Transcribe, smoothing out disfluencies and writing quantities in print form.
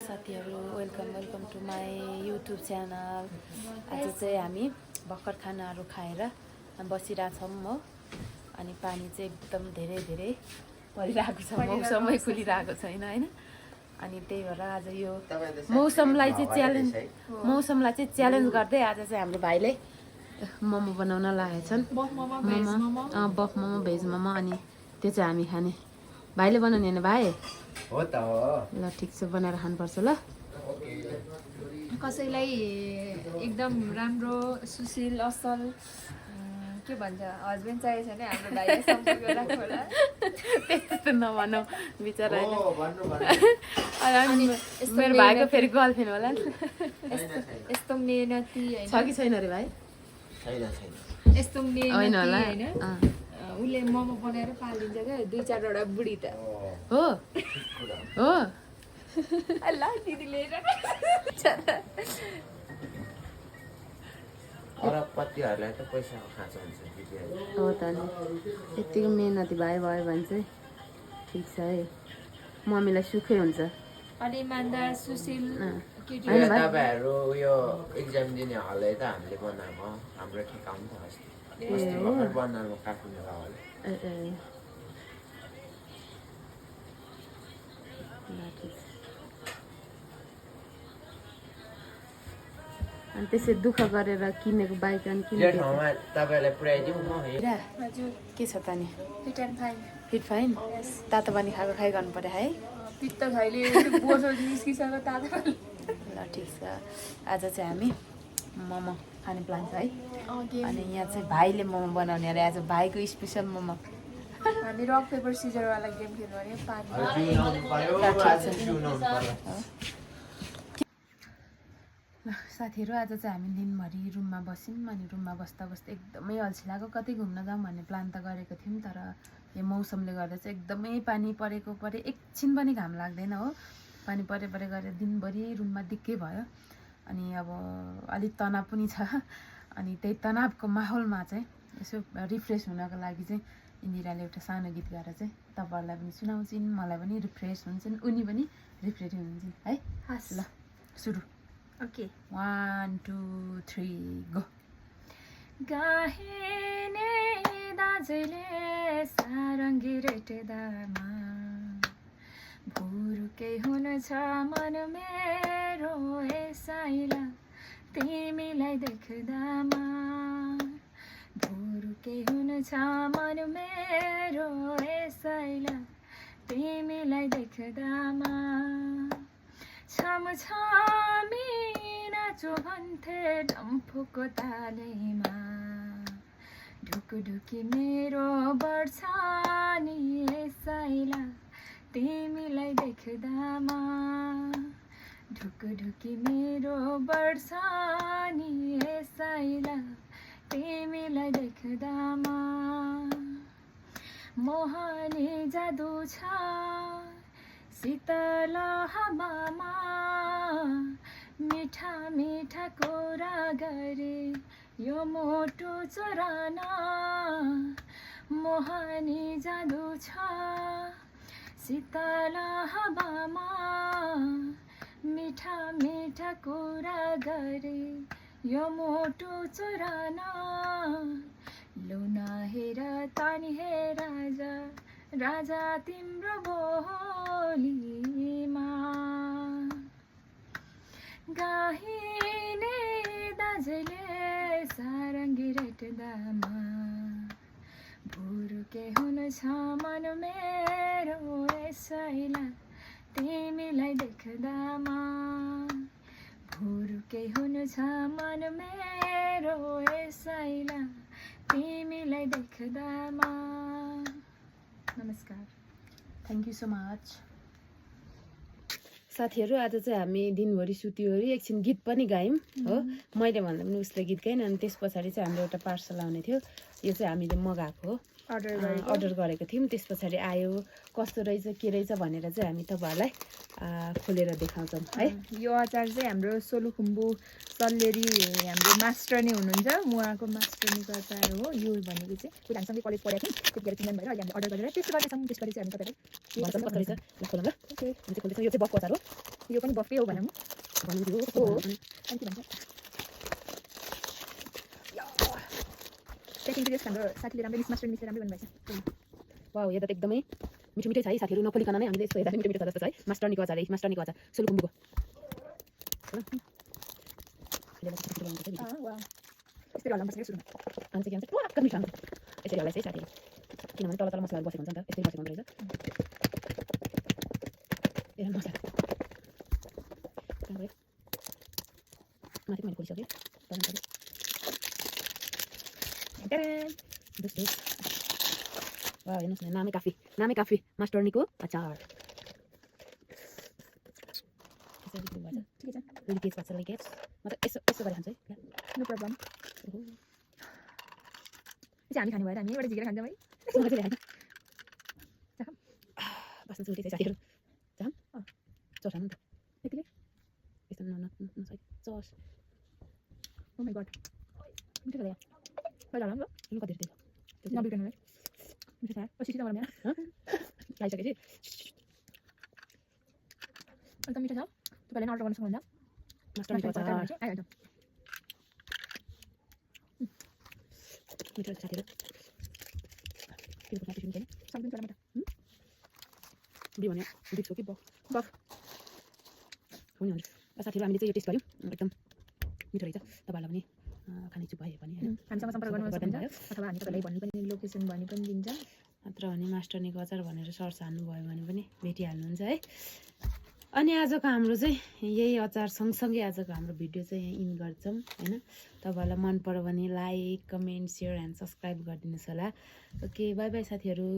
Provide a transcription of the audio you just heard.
साथीहरु welcome to my YouTube channel. आज चाहिँ हामी भर्खर खानाहरू खाएर बसिरहेछौँ हो। अनि पानी चाहिँ एकदम धेरै परिरहेको छ, मौसमै खुलिरहेको छैन हैन। अनि त्यही भएर आज यो मौसमलाई चाहिँ च्यालेन्ज गर्दै आज चाहिँ हाम्रो भाइले मोमो बनाउन लागेछन्। बफ मोमो भेज मोमो। अनि त्यो चाहिँ हामी खाने। भाइले बनाउने हैन भाइ? हो त हो। ल ठिक छ, बनाएर खानुपर्छ ल। कसैलाई एकदम राम्रो सुशील असल के भन्छ हस्बेन्ड चाहिएको छ भने हाम्रो भाइले सम्पर्क राख्नु होला। त्यस्तो नभनौ बिचरा हैन। मेरो भाइको फेरि गर्लफ्रेन्ड होला नि। यस्तो मेहनती हैन छ कि छैन रे भाइ? छैन। यस्तो मेहनती हैन होला। हैन। उले मोमो बनाएर पालिदिन्छ क्या 2-4 वटा बुढी त हो हो। अल्ला दिदीले अरबपतिहरूलाई त पैसाको खाँचो हुन्छ दिदीहरू। हो त नि। यतिको मेहनती भाइ भयो भने चाहिँ ठिक छ है। मम्मीलाई सुखै हुन्छ। अलि इमानदार सुशील केटी हैन भाइ? तपाईँहरू उयो एक्जाम दिने हलै त हामीले बनाएको हाम्रो ठिकाउँ त अस्ति भर्खर बनाउनु काट्नु हल। अनि त्यसै दुःख गरेर किनेको बाइक अनि यो किनेको ठाउँमा तपाईँलाई पुऱ्याइदिउँ म। हजुर के छ त नि? Fit and fine fit fine? तातो पानी खाएको खाइ गर्नु पर्यो है। पित्त खैले बोसो निस्किसक्यो तातो पानी। ल ठिक छ। आज चाहिँ हामी मोमो खाने प्लान छ है। अनि यहाँ चाहिँ भाइले मोमो बनाउने अरे। आज भाइको स्पेसल मोमो। हामी रक पेपर सिजर वाला गेम खेल्नु भने पानी ल साथीहरू आज चाहिँ हामी दिनभरि रुममा बस्यौँ। अनि रुममा बस्दा एकदमै अल्छी लाग्यो। कतै घुम्न जाउँ भन्ने प्लान त गरेको थियौँ, तर यो मौसमले गर्दा चाहिँ एकदमै पानी परेको एकछिन पनि घाम लाग्दैन हो। पानी परे गरेर दिनभरि रुममा दिक्कै भयो। अनि अब अलिक तनाव पनि छ। अनि त्यही तनावको माहौलमा चाहिँ यसो रिफ्रेस हुनको लागि चाहिँ इन्दिराले एउटा सानो गीत गाएर चाहिँ तपाईँहरूलाई पनि सुनाउँछिन्, मलाई पनि रिफ्रेस हुन्छन्, उनी पनि रिफ्रेस हुन्छन् है। हस् ल सुरु। Okay 1 2 3 go. गाहिने दाजुले सारङ्गी रेटेदामा भुरुकै हुन छ मन मेरो एसाइला तिमीलाई देख्दामा भुरुकै हुन छ मन मेरो एसाइला तिमीलाई देख्दामा छमछमी नाचो भन्थे डम्फुको तालैमा ढुकुढुकी मेरो बढ्छ नि एसाइला तिमीलाई देख्दामा ढुकुढुकी मेरो बढ्छ नि एसाइला तिमीलाई देख्दामा मोहनी जादु छ शीतल हावामा मिठा मिठा कुरा गरे यो मोटो चोरान मोहनी जादु छ शीतल हावामा मिठा मिठा कुरा गरे यो मोटो चोरान लुना हेर तानी हे राजा राजा तिम्रो बोलीमा गाहिने दाजुले सारङ्गी रेट्दामा भुरुके हुन छ मन मेरो एसाइला तिमीलाई देख्दामा भुरुके हुन छ मन मेरो एसाइला तिमीलाई देख्दामा। नमस्कार। Thank you so much. साथीहरू आज चाहिँ हामी दिनभरि सुत्योरी एकछिन गीत पनि गायौँ हो। मैले भन्दा पनि उसले गीत गाएन। अनि त्यस पछाडि चाहिँ हाम्रो एउटा पार्सल आउने थियो। यो चाहिँ हामीले मगाएको हो, अर्डर गरेको थियौँ। त्यस पछाडि आयो, कस्तो रहेछ के रहेछ भनेर चाहिँ हामी तपाईँहरूलाई खोलेर देखाउँछौँ है। यो अचार चाहिँ हाम्रो सोलुखुम्बु सल्लेरी हाम्रो मास्टर नै हुनुहुन्छ, उहाँको मास्टरनीको अचार हो। यो भनेको चाहिँ हामीसँगै कलेज पढेको थियौँ, त्यतिखेर किनभने भएर अहिले हामीले अर्डर गरेर टेस्ट गर्दैछौँ। त्यसपछि चाहिँ हामी तपाईँलाई भन्छ कस्तो रहेछ ल खोलौँ ल। ओके यो चाहिँ बफको अचार हो। यो पनि बफे हो भनौँ भन्नु थियो हो अनि के भन्छ सेकेन्ड टेस्ट हाम्रो साथीले राम्रो मिक्स मास्टर मिक्सले राम्रो भन्नुभएछ वाउ हेर्दा त एकदमै मिठो मिठो छ है साथीहरू नपोलिकन नै हामीले यस्तो हेर्दा मिठो मिठो छ जस्तो छ है मास्टरनीको अचार सोलुखुम्बुको वाह यसरी हल्लाउनुपर्छ क्या सुरुमा आउँछ के आउँछ टक्क मिठो आउँछ यसरी हल्लाइछ है साथीहरू किनभने तल मसलाहरू बसेको हुन्छ नि त यसरी बसेको हुन्छ रहेछ ए मसला कहाँ गयो माथि मैले खोलिसकेँ वाह हेर्नुहोस् न नामै काफी मास्टरनीको अचार ठिकै छ लिकेज भएको छ लिकेज मतलब यसो गरेर खान्छ है नो प्रब्लम हामी खाने भएर हामी एउटा झिकेर खान्छौँ है बस्न सुटे चाहिँ साथीहरू चाहम चर्स हाल्नु नि त यतिकै यस्तो नसके चर्स ओ माई गड मिठो छ यहाँ कहिले होला ल लु कति दिन्छ नबिग्रनु है मिठो छ यार पछि चाहिँ मलाई खाइसकेपछि अन्त मिठो छ तपाईँले अर्डर गर्न सक्नुहुन्छ मास्टरनीको अचार आइहाल्छ मिठो छ साथीहरू तिम्रो छैन सक्दिन्छ होला बी भने बिच हो कि बफ हुने हुन्छ साथीहरू हामीले चाहिँ यो टेस्ट गऱ्यौँ एकदम मिठो रहेछ तपाईँहरूलाई पनि खाने इच्छुक भयो भने होइन हामीसँग सम्पर्क गर्नु सक्नुहुन्छ अथवा हामी तपाईँलाई भन्नु पनि लोकेसन भन्नु पनि दिन्छ नत्र भने मास्टरनीको अचार भनेर सर्च हाल्नुभयो भने पनि भेटिहाल्नुहुन्छ है अनि आजको हाम्रो चाहिँ यही अचार सँगसँगै आजको हाम्रो भिडियो चाहिँ यहाँ इन गर्छौँ होइन तपाईँहरूलाई मन पर्यो भने like comment share and subscribe गरिदिनुहोस् होला ओके बाई बाई साथीहरू